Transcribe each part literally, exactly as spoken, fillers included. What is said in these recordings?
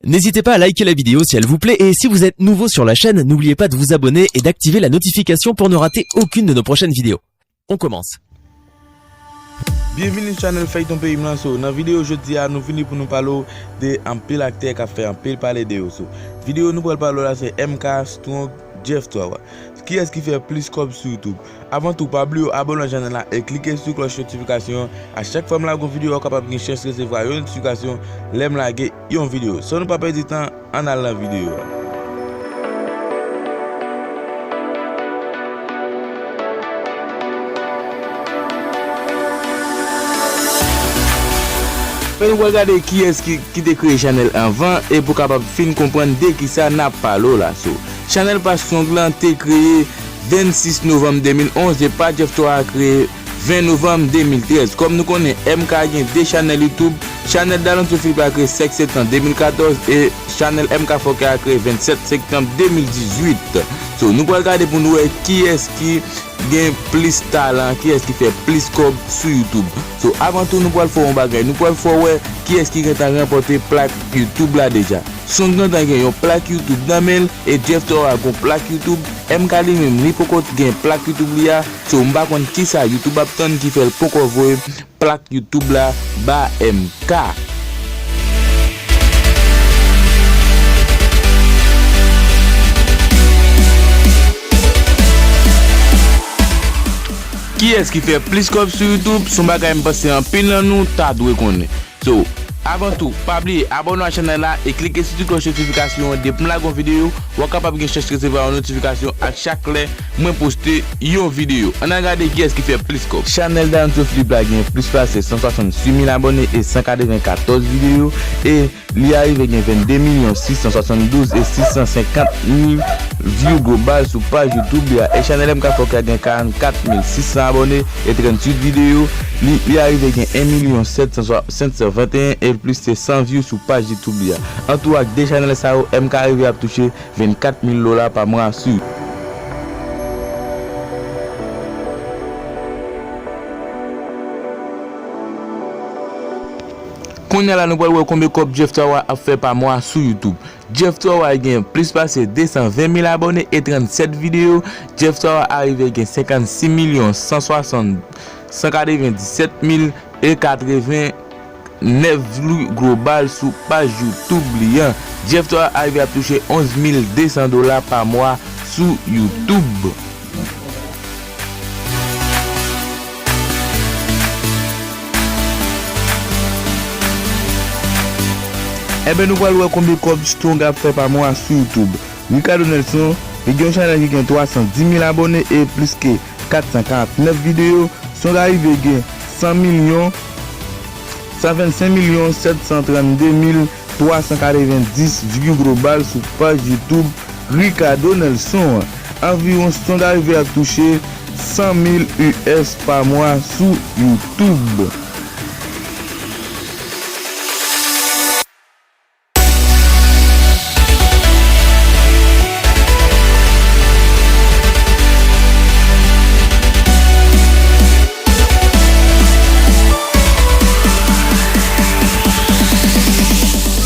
N'hésitez pas à liker la vidéo si elle vous plaît et si vous êtes nouveau sur la chaîne, n'oubliez pas de vous abonner et d'activer la notification pour ne rater aucune de nos prochaines vidéos. On commence. Byenvini sou chanèl Fèyton Peyi m lan. So, nan videyo jodi a, nou vini pou nou pale w de anpil aktè k ap fè anpil pale de yo. So, videyo nou pral pale w la se M K, Strong, Jeff Twawa. Kiyès ki fè plis kòb sou YouTube? Avan tou, pa bliye abòne ak chanèl la e klike sou klòch notifikasyon an. A chak fwa m lage yon videyo, w ap kapab gen chans resevwa yon notifikasyon lè m lage yon videyo. San nou pa pèdi tan, ann al nan videyo a. Men nou pral gade kiyès ki, ki te kreye chanèl anvan e pou kapab fin konprann de kisa n ap pale w la. So, chanèl pa Strong lan te kreye vennsis novanm de mil onz e pa Jeff Twawa kreye ven novanm de mil trèz. Kòm nou konnen, M K gen de chanèl YouTube. Chanèl Dalanso Philippe la kreye sèt septanm de mil katòz e chanèl M K Fòkè a kreye vennsèt septanm de mil dizuit. So, nou pral gade pou nou wè kiyès ki gen plis talan, kiyès ki fè plis kòb sou YouTube. So, avan tou, nou pral fè yon bagay. Nou pral fè w wè kiyès ki gentan ranpòte plak YouTube la deja. Strong gentan gen yon plak YouTube nan men l e Jeff Twawa gon plak YouTube. M K li menm, li poko gen plak YouTube li a. So, m pa konn kisa YouTube ap tann ki fè l poko voye plak YouTube la ba M K. Kiyès ki fè plis kòb sou YouTube? Se yon bagay m panse anpil nan nou ta dwe konnen. So, avan tou, pa bliye abòne ak chanèl la e klike sou ti klòch notifikasyon an. Depi m lage yon videyo, w a kapab gen chans resevwa yon notifikasyon a chak lè mwen poste yon videyo. Ann al gade kiyès ki fè plis kòb. Chanèl Dalanso Philippe la gen plis pase san swasannsis mil abòne e san katrevenkatòz videyo, e li arive gen vennde milyon sis san swasanndouz e sis san senkant mil view global sou paj YouTube li a. E chanèl M K Fòkè a gen karannkat mil sis san abòne e tranntuit videyo. Li, li arive gen en milyon sèt san venteyen e plis ke san view sou paj YouTube li a. An tou, ak de chanèl sa yo, M K rive ap touche vennkat mil dola pa mwa sou. Kounye a la, nou pral wè konbyen kòb Jeff Twawa ap fè pa mwa sou YouTube. Jeff Twawa gen plis pase de san ven mil abòne e tranntsèt videyo. Jeff Twawa arive gen senkannsis milyon san swasant, san katrevendiset mil e katreven nèf view global sou paj YouTube li an. Jeff Twawa arive ap touche onz mil de san dola pa mwa sou YouTube. Enben, nou pral wè konbyen kòb Strong ap fè pa mwa sou YouTube. Ricardo Nelson, li gen yon chanèl ki gen twa san dis mil abòne e plis ke kat san karant nèf videyo. Strong arive gen san milyon, san vennsenk milyon sèt san trannde mil twa san katrevendis view global sou paj YouTube Ricardo Nelson an. Anviwon Strong arive ap touche san mil U S pa mwa sou YouTube.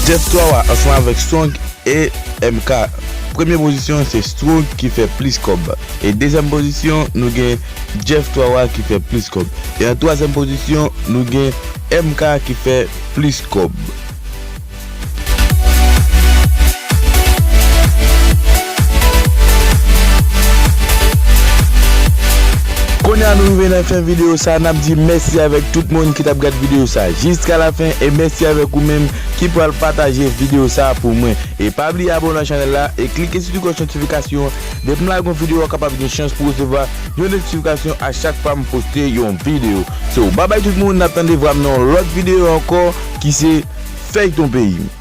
Jeff Twawa ansanm avèk Strong e M K. Premye pozisyon se Strong ki fè plis kòb. E dezyèm pozisyon, nou gen Jeff Twawa ki fè plis kòb. E an twazyèm pozisyon, nou gen M K ki fè plis kòb. Kounye a nou rive nan fen videyo sa, n ap di mèsi avèk tout moun ki t ap gad videyo sa jiska lafen, e mèsi avèk ou menm ki pral pataje videyo sa pou mwen. E pa bliye abòne ak chanèl la e klike sou ti klòch notifikasyon an. Depi m lage yon videyo, w a kapab gen chans pou resevwa yon notifikasyon a chak fwa m poste yon videyo. So, babay tout moun, n ap tande vwa m nan yon lòt videyo ankò ki se Fèyton Peyi m.